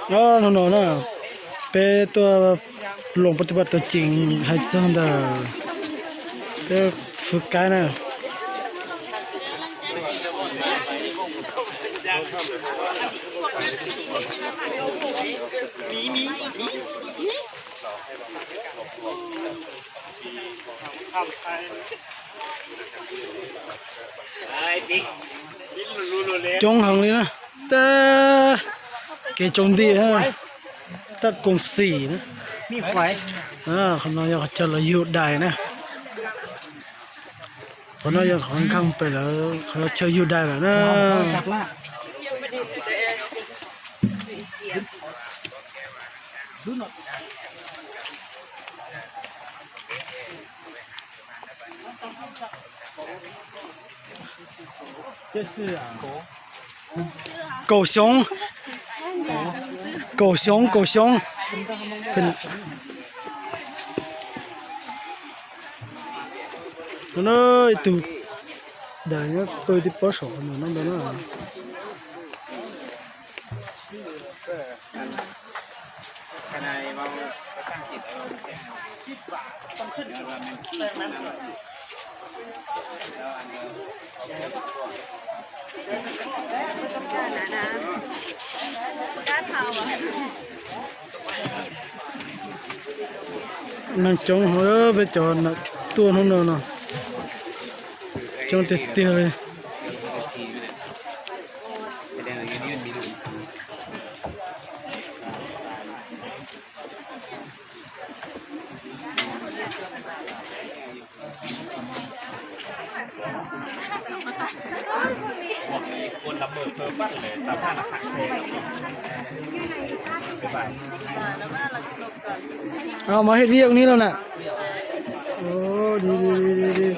ເອີ ນ້ອງໆ ນະ ເປັນຕົວລົງປະຕິບັດຕົວຈິງໃຫ້ເຈົ້າໄດ້ຝຶກກາຍນະ. ຈົ່ງເຖິງເລີຍນະ ແຕ່ເກຈົງດີນະ ຕັດກົງສີນະ ມີໄຟ ເອີ ຂ້ານ້ອຍເຂົາເຈົ້າລະຢູ່ໄດ້ນະ ຂ້ານ້ອຍເຂົາຂ້າງໄປແລ້ວ ເຂົາເຈົ້າຢູ່ໄດ້ແລ້ວນະ. 狗熊，狗熊，狗熊， ເພິ່ນ ເພິ່ນເອີຍ ຕູ ໄດ້ເປີດຕິປະສອງເນາະ ເນາະ. ນາງຈົ່ງເອີຍ ໄປຈອນນະ ຕົວນ້ອງເນາະ ຈົ່ງເຕັມເຕີເລີຍ. ເອົາມາເຮັດວຽກນີ້ແລ້ວນະ ໂອ້ ດີໆ.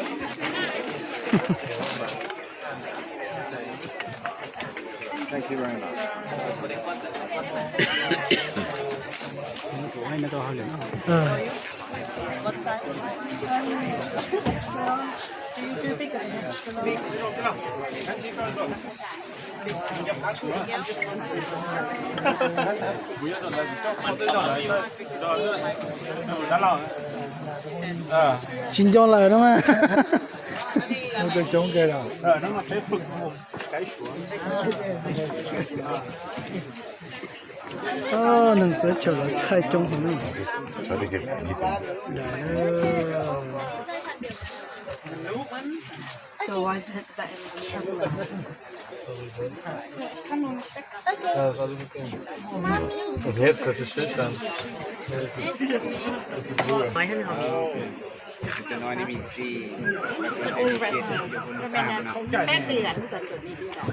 Thank you very much. ເອີ ຊິນຈ້ອງຫຼາຍເນາະ ເຮົາຈະຈົ່ງແກ່ລາວ ເອີ ນັ້ນມັນໄປຝຶກ ເອີ ໜັງສືເຈົ້າລາວໄທຈົ່ງຂອງນີ້ Try to get anything. ໄດ້ເດີ. So I just Jetzt kannst du stillstand. Jetzt ist, jetzt ist Ruhe. ຈະນ້ອຍນີ້ມີສີ່ All restaurants. ແ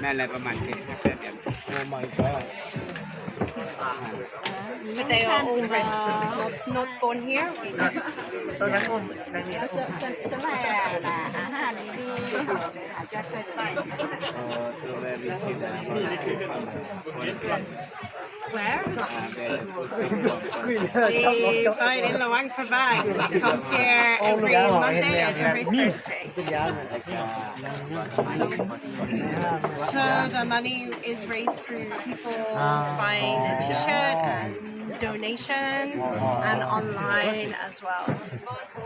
ມ່ນແຫຼະ ປະມານເຈັດແປດເດືອນ. Oh my god. But they are all restaurants, not, not born here. We just ອາຫານດີໆ ອາຈານເປີດໄປ. Where? ໄປເລນລະວັງພະບາຍ comes here every Monday and every Thursday. So the money is raised through people buying a T-shirt and donation and online as well,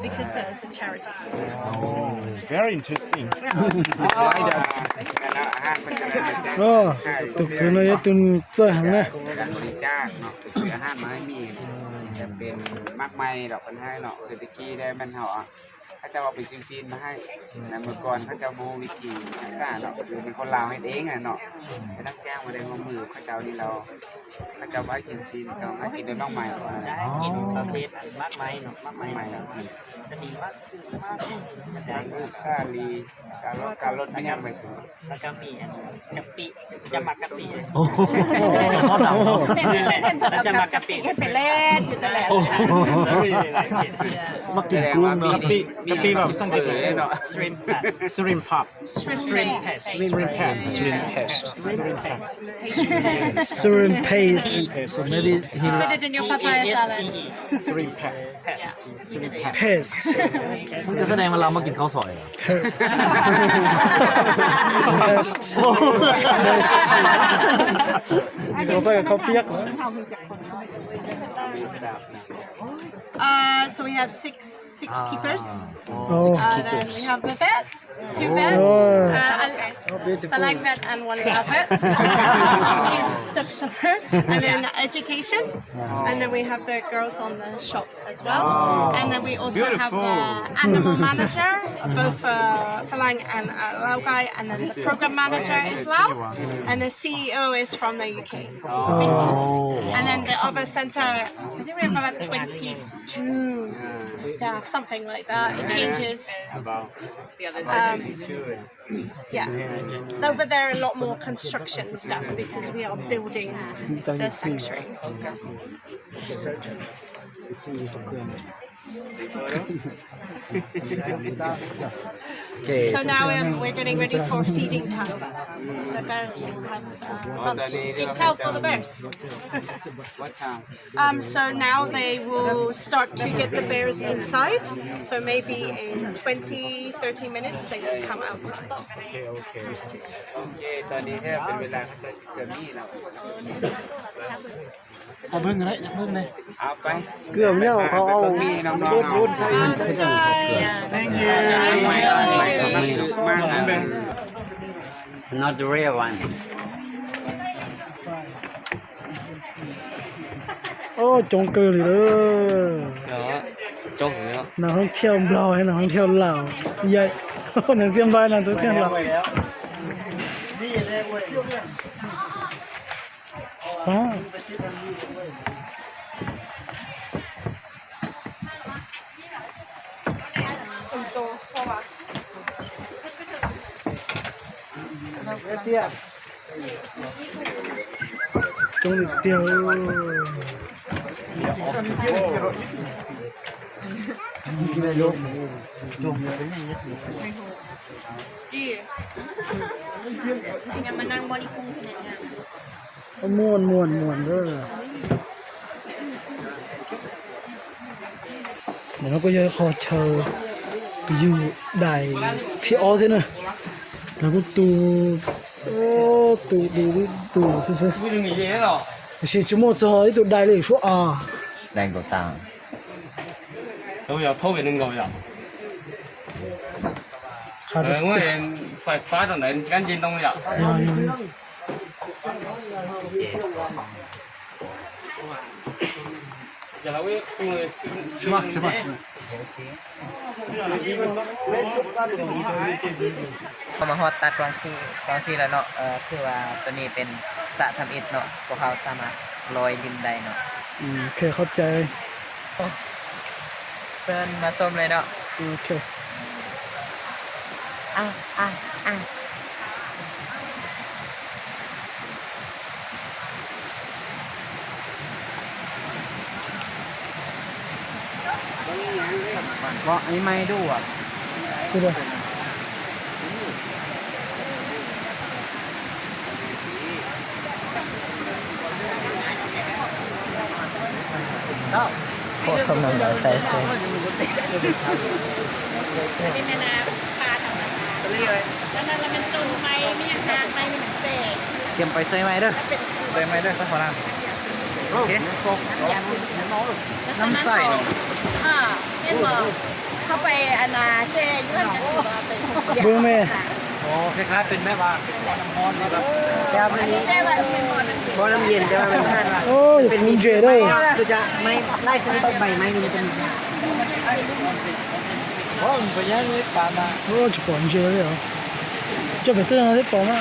because it's a charity. Oh, very interesting. ໂອ້ ຕຸກຄືນາຍະຕຸນເຈີຫັນນະ ການບໍລິຈາກເນາະ ຊື້ອາຫານມາໃຫ້ໝີ ຈະເປັນໝາກໄມ້ດອກເພິ່ນໃຫ້ເນາະ ຄືແຕ່ກີ້ໄດ້ແມ່ນເຮົາ ເຂົາເຈົ້າເອົາໄປຊື້ຊີ້ນມາໃຫ້ ແລະເມື່ອກ່ອນເຂົາເຈົ້າບໍ່ຮູ້ວິທີຮັກສາເນາະ ຄືເປັນຄົນລາວເຮັດເອງນະເນາະ ໄດ້ຮັບຈ້າງມາໄດ້ຮ່ວມມືເຂົາເຈົ້ານີ້ແລ້ວ ເຂົາເຈົ້າບໍ່ໃຫ້ກິນຊີ້ນ ເຂົາໃຫ້ກິນແຕ່ໝາກໄມ້ ກິນປະເພດໝາກໄມ້ເນາະ ໝາກໄມ້ ໝາກໄມ້ ກະດີມາກ ໝາກ ສາລີ ກາລົດ ກາລົດ ແມ່ນຫຍັງໄປຊື້ ແລ້ວກະມີອັນກະປິ ຈະໝາກກະປິ ໂອ້ໂຫ ແມ່ນແຫຼະ ແລ້ວຈະໝາກກະປິ ເຮັດໄປແລ່ນຢູ່ຫັ້ນແຫຼະ ໂອ້ໂຫ ມາກິນກຸ້ງເນາະ ມີ Shrimp paste. Shrimp paste. Shrimp paste. Shrimp paste. Shrimp paste. So maybe he Put it in your papaya salad. Shrimp paste. Paste. ເຈົ້າສະແດງວ່າລາວມາກິນເຂົ້າຊອຍ. Paste. Paste. Paste. ເຂົ້າໃສ່ກັບເຂົ້າປຽກ. Uh, so we have six, six keepers. Oh. Uh, then we have the vet, two vets, uh, a Falang vet and one Lao vet. He's stuck somewhere. And then education. And then we have the girls on the shop as well. And then we also have the animal manager, both, uh, Falang and, uh, Lao guy. And then the program manager is Lao. And the C E O is from the U K. Big boss. And then the other center, I think we have about twenty-two staff, something like that. It changes. Um, yeah. Over there, a lot more construction stuff because we are building the sanctuary. ໂອເຄ So now, um, we're getting ready for feeding time. The bears will have, uh, lunch. ກິນເຂົ້າ for the bears. What time? Um, so now they will start to get the bears inside. So maybe in twenty, thirty minutes they will come outside. ໂອເຄ ໂອເຄ ໂອເຄ ຕອນນີ້ແທບເປັນເວລາເຂົາເຈົ້າຈະມີແລ້ວ. ເອົາເບິ່ງກໍໄດ້ ເບິ່ງແດ່ ເອົາໄປ ເກືອບແລ້ວ ເຂົາເອົາໂຍນໃສ່ Thank you. Not the real one. ໂອ້ ຈົງເກີລີເດີ ເນາະ ຈົງເນາະ ນັກທ່ອງທ່ຽວລາວ ນັກທ່ອງທ່ຽວລາວ ໃຫຍ່ ນັກທ່ອງທ່ຽວລາວ ນັກທ່ອງທ່ຽວລາວ. ມ່ວນໆໆໆເດີ. ດຽວເຮົາກໍຢາກຂໍເຊີຍໄປຢູ່ໃດພີ່ອອເທື່ອນະ ແລ້ວກໍຕູ ໂອ້ ຕູ ຕູ ຕູຊື່ໆ ຊິຈຸໂມຈອຍຕູໄດເລີຍ ຊົ່ວອາ ແດງໂຕຕາງ. ເຮົາຢາກໂທໄປໜຶ່ງກໍຢາກ ເອີ ເມື່ອເຫັນໄຟຟ້າຕອນໃດ ການເຢັນຕ້ອງຢາກ ເຮົາມາຮອດຕາດກວາງຊີ ກວາງຊີແລ້ວເນາະ. ເອີ ຖືວ່າໂຕນີ້ເປັນສະທຳອິດເນາະ ພວກເຮົາສາມາດລອຍລິນໄດ້ເນາະ. ອືມ ໂອເຄ ເຂົ້າໃຈ. ເຊີນມາຊົມເລີຍເນາະ. ໂອເຄ. ອາ ອາ ອາ ເບາະອັນນີ້ໃໝ່ດູອະ. ຄືເດີ. ພວກກຳລັງເອົາໃສ່ເສື້ອ ເປັນອັນນ່າ ປ່າທຳມະຊາດ ແລ້ວນັ້ນລະແມ່ນຕົ້ນໄມ້ ມີຫຍັງຮາກໄມ້ ມີຫຍັງແຊ ກຽມໄປໃສ່ໃໝ່ເດີ ໃສ່ໃໝ່ເດີ ສະພໍນາງ. ໂອເຄ ນ້ຳໃສເນາະ. ອ່າ ແມ່ນບໍ່? ເຂົ້າໄປອັນນ່າແຊ່ຢູ່ຫັ້ນກໍຄືວ່າເປັນ ເບິ່ງແມ່. ອໍ ຄ້າຍໆເປັນແບບວ່າ ນ້ຳຮ້ອນ ແບບ ແຕ່ວ່າມັນ ບໍ່ນ້ຳເຢັນ ແຕ່ວ່າມັນ ໂອ້ຍ ເປັນເຈເດີ ຄືຈະໄມ້ ຫຼາຍຊະນິດ ໃບໄມ້ນີ້ມັນຈະມີ ໂອ້ຍ ຈະປອນເຈເດີ ຈະໄປເຕີນເອົາໄດ້ປອນມາ.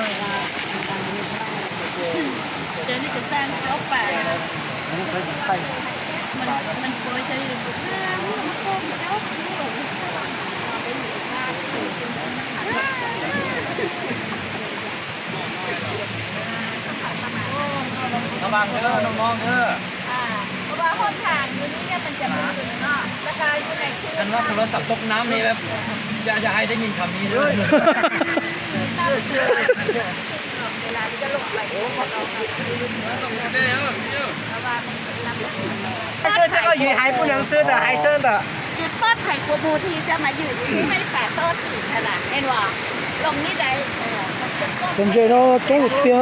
ລະວັງເດີນ້ອງໆເດີ. ວ່າຫົນທາງຢູ່ນີ້ເນຍມັນຈະບໍ່ຖືກເນາະ ແລ້ວກະຢູ່ໃນຄືນ ຄັນວ່າໂທລະສັບຕົກນ້ຳນີ້ແບບ ຢ່າ ຢ່າໃຫ້ໄດ້ຍິນຄຳນີ້ເດີ. ເວລາທີ່ຈະລົງໄປ ໃຫ້ເຊີນ ເຈົ້າກໍຢືນໃຫ້ຜູ້ໜັງສື ແຕ່ໃຫ້ເຊີນ ແຕ່ຈຸດເປີດໃຫ້ກວ່າໝູ່ທີ່ຈະມາຢືນຢູ່ໃນປ່າໂຕຕີນຫັ້ນນະ ເຫັນບໍ່? ລົງນີ້ໄດ້ ເອີ ມັນຈະເປີດ Cảm ơn nó tốt một tia.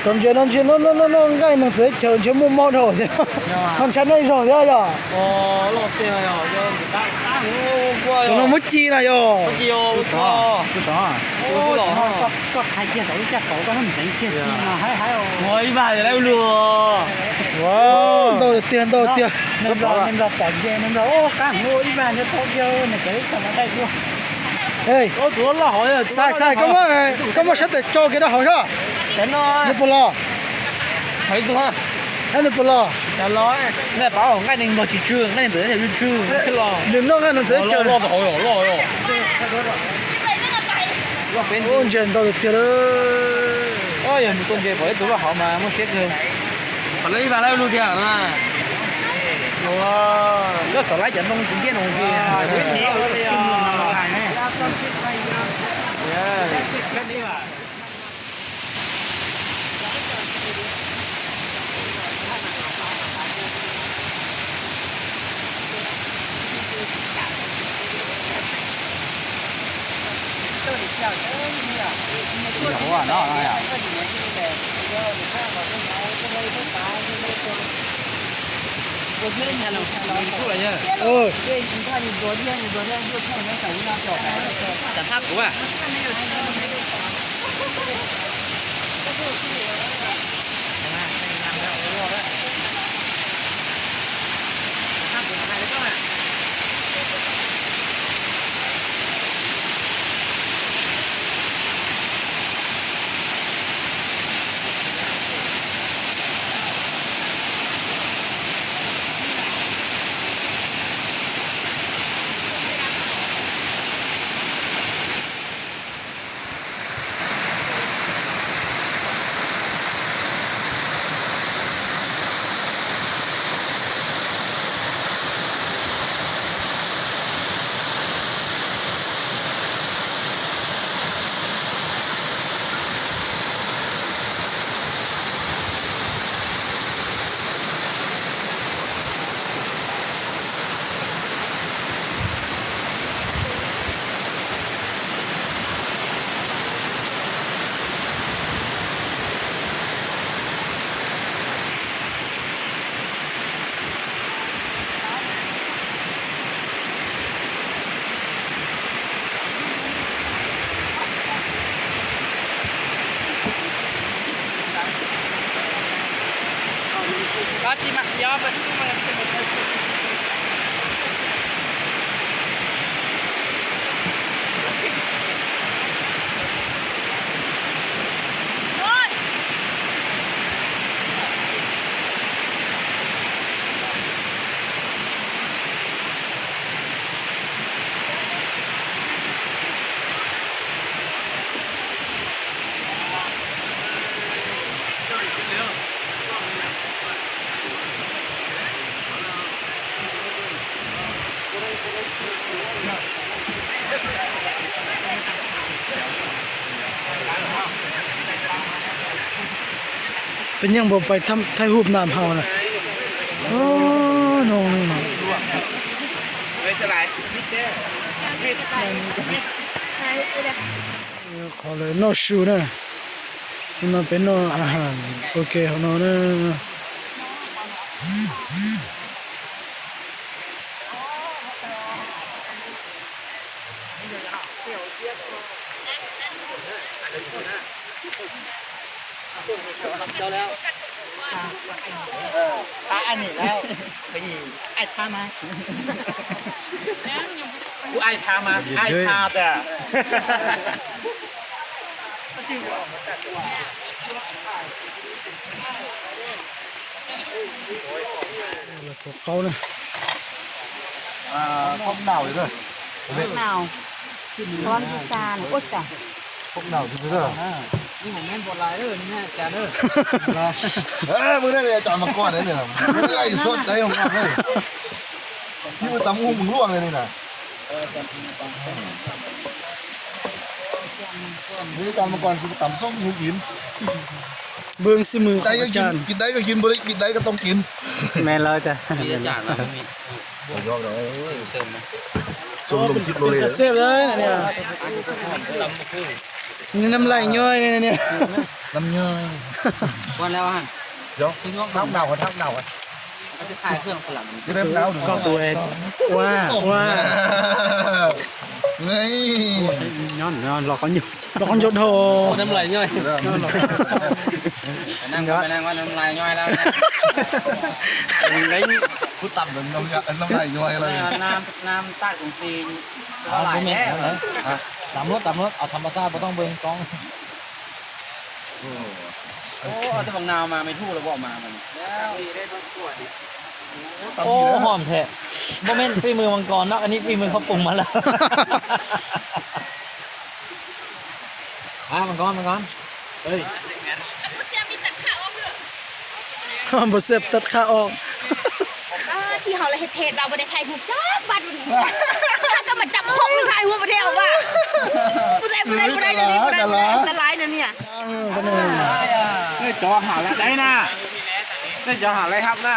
Cảm ơn nó chia nó nó nó nó ngay nắng dưới trời chiếu mù mò thôi. Không chắn đây rồi nhá nhá. Ồ, lộn tiền rồi, giờ người ta sáng hôm qua rồi. Tụi nó mới chi này rồi. Mới chi rồi, hôm qua. Cứ đó. Ôi, lộn. Có, có hai chia sáu, chia sáu, có năm giấy chia chi mà hai hai rồi. Ôi, ba giờ đây luôn. Wow. Đâu tiền, đâu tiền. Nên rồi, nên rồi, bỏ về, nên rồi, ô, cá ngô, ít vàng, nên thôi, giờ, này, cái, cái, cái, cái, ເອີຍ ໂອ້ ຕົວຫຼ້ອຍ ໃສ່ ໃສ່ ກໍວ່າ ກໍວ່າ ສັດແຕ່ໂຈກ ເຮັດໃຫ້ເຮົາຊະ ແຕ່ນ້ອຍ ນີ້ບໍ່ຫຼໍ່ ໃສ່ຕົວ ອັນນີ້ບໍ່ຫຼໍ່ ແຕ່ຮ້ອຍ ແມ່ປ້າ ງ່າຍໜຶ່ງບໍ່ຊື່ ງ່າຍໜຶ່ງບໍ່ຊື່ ຄືຫຼໍ່ ລືມນ້ອງ ງ່າຍໜຶ່ງເສີເຈີ ຫຼໍ່ ຫຼໍ່ ຫຼໍ່ ເປັນ ໂອ້ ເຢັນ ໂຕເຕີເລີຍ ໂອ້ຍ ຕົວເຈັບ ຕົວເຮົາມາ ບໍ່ເຊັກເລີຍ ປະໄລມາແລ້ວ ລູກເດຍນະ. Ủa, nó sợ lái chậm không, cũng biết không, thìເປັນຫຍັງບໍ່ໄປທຳ ຖ່າຍຮູບນຳເຮົານະ? ໂອ້ ນ້ອງນີ້ນະ. ເອີ ຂໍເລີຍ ນອດຊູນະ ມັນເປັນນອດອາຫານ ໂອເຄ ຂອງນ້ອງນະ. ເຈົ້າແລ້ວ ເອີ ປະອັນນີ້ແລ້ວ ໄປອີກ ອ້າຍພາມາ ກູອ້າຍພາມາ ອ້າຍພາແຕ່ ພວກເຂົານະ ອ່າ ພວກໜາວເດີ ພວກໜາວ ຮ້ອນຢູ່ຊານ ໂອ້ຍຕາຍ ພວກໜາວເດີ. ນີ້ບໍ່ແມ່ນບໍ່ຫຼາຍເດີ ນີ້ນະອາຈານເດີ. ເອີ ມື້ນັ້ນອາຈານມາກ່ອນເດ້ນີ້ນະ ມື້ນັ້ນໄລສົດໄດ້ຂອງເຮົາເລີຍ. ຊິມາຕຳຫຸ່ງມຶງຫຼວງເລີຍນີ້ນະ. ເອີ ອາຈານມາກ່ອນ ຊິມາຕຳສົ້ມສູ່ກິນ. ເບິ່ງສີມືຂອງອາຈານ ກິນໄດ້ກໍກິນ ບໍ່ໄດ້ກິນໄດ້ກໍຕ້ອງກິນ. ແມ່ນແລ້ວຈ້ະ ມີອາຈານມາ ບໍ່ມີ ບໍ່ຍອມດອກ. ເອີ ເຊີນມາ ຊົມລົມຄລິບໂລເລ ເປັນຕາແຊບເລີຍນະເນຍ. ນີ້ນ້ຳລາຍຍ້ອຍເນຍ ນ້ຳຍ້ອຍ. ວ່າແລ້ວຫັ້ນ ດຽວ ທັກໜາວກ່ອນ ທັກໜາວກ່ອນ. ມັນຈະຂາຍເຄື່ອງສະຫຼັບ ຢູ່ໃນໜາວ ກໍຕົວເອງ ວ້າ ວ້າ ເງີຍ ຍ້ອນ ຍ້ອນ ລອກອນຢູ່ ລອກອນຢູ່ໂທ ນ້ຳລາຍຍ້ອຍ. ໄປນັ່ງ ໄປນັ່ງວ່ານ້ຳລາຍຍ້ອຍແລ້ວນະ. ຜູ້ຕຳນ້ຳ ນ້ຳລາຍຍ້ອຍແລ້ວ. ນ້ຳ ນ້ຳຕາດກົງຊີ ກໍຫຼາຍແທ້. ຕຳໂລດ ຕຳໂລດ ເອົາທຳມະຊາດ ບໍ່ຕ້ອງເບິ່ງກ້ອງ. ໂອ້ ເອົາແຕ່ບັກນາວມາ ແມ່ນຖືກແລ້ວບໍ່ ມາບັດນີ້. ໂອ້ ຫອມແທ້ ບໍ່ແມ່ນຝີມືມັງກອນເນາະ ອັນນີ້ຝີມືເຂົາປຸງມາແລ້ວ. ອ່າ ມັງກອນ ມັງກອນ ເອີຍ ບໍ່ແຊບຕັດຂາອອກເດີ ບໍ່ແຊບຕັດຂາອອກ. ອ່າ ທີ່ເຮົາລະເຮັດເທດວ່າບໍ່ໄດ້ຖ່າຍຮູບຈັກບາດ ເຮົາກໍມາຈັບຄົງຖ່າຍຮູບປະເທດວ່າ ບໍ່ໄດ້ ບໍ່ໄດ້ ບໍ່ໄດ້ ອັນຕະລາຍນະເນຍ. ເອີ ເອີຍ ຈໍຫາລາຍໄດ້ນະ ເອີຍ ຈໍຫາລາຍຮັບນະ.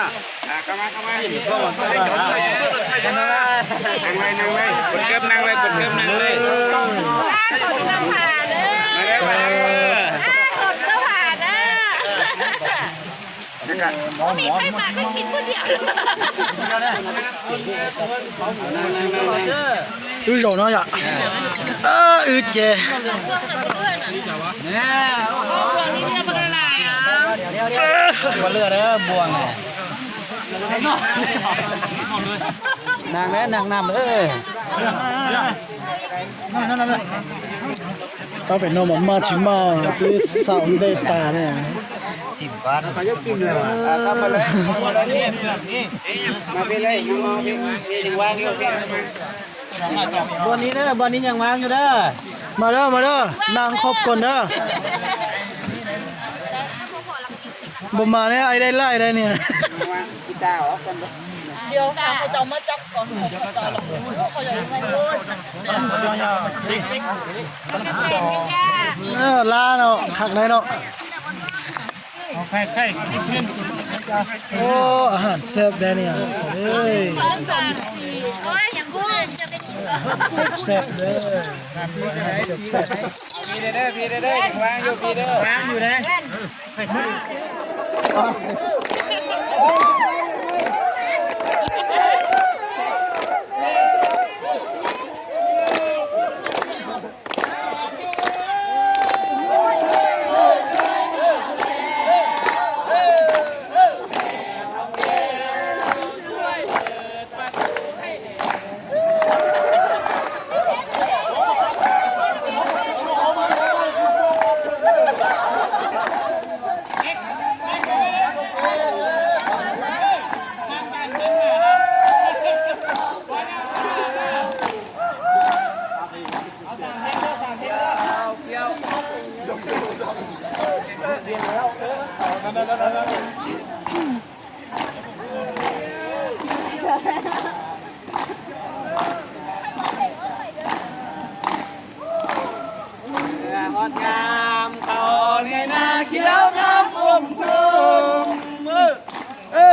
ອ່າ ເຂົ້າມາ ເຂົ້າມາ ນັ່ງໄວ້ ນັ່ງໄວ້ ກົດເກີບນັ່ງເລີຍ ກົດເກີບນັ່ງເລີຍ. ມາເດີ ມາເດີ ມາເດີ. ບໍ່ມີໃຜມາ ຂ້ອຍກິນຜູ້ດຽວ. ອື ເຈົ້າເນາະ ອື ອື ເຈ ບໍ່ເຫຼືອເດີ ບ່ວງນະ. ນັ່ງເດີ ນັ່ງນຳເດີ. ເອົາໄປນຳມາຊິມາ ຄືສາວເດຕານີ້ ສິບບາດ ເຂົາຢາກກິນເລີຍ. ເອົາໄປເລີຍ ມາພີ້ເລີຍ ມາ ມາ ມີ ມີຍັງວ່າງຢູ່ ບ່ອນນີ້ເດີ ບ່ອນນີ້ຍັງວ່າງຢູ່ເດີ. ມາເດີ ມາເດີ ນັ່ງຄົບກ່ອນເດີ. ບໍ່ມາແລ້ວ ໄອ້ໄດ້ຫຼາຍໄດ໋ນີ້. ດຽວຖ້າເຂົາເຈົ້າມາຈັບກ່ອນ ເຂົາເຈົ້າລະ ເຂົາເຈົ້າຍັງໄມ່. ເອີ ລາເນາະ ຄັກໄດ໋ເນາະ. ໂອ້ ອາຫານແຊບແດ່ນີ້ ເອີຍ ແຊບໆເດີ ແຊບໆ. ພີ້ເດີ ພີ້ເດີ ຍັງວ່າງຢູ່ ພີ້ເດີ ວ່າງຢູ່ເດ້. ງາມ ງົດງາມ ເຂົ້າໃນນາຂຽວງາມອຸ້ມທຸ່ມ. ເອີ ເອີ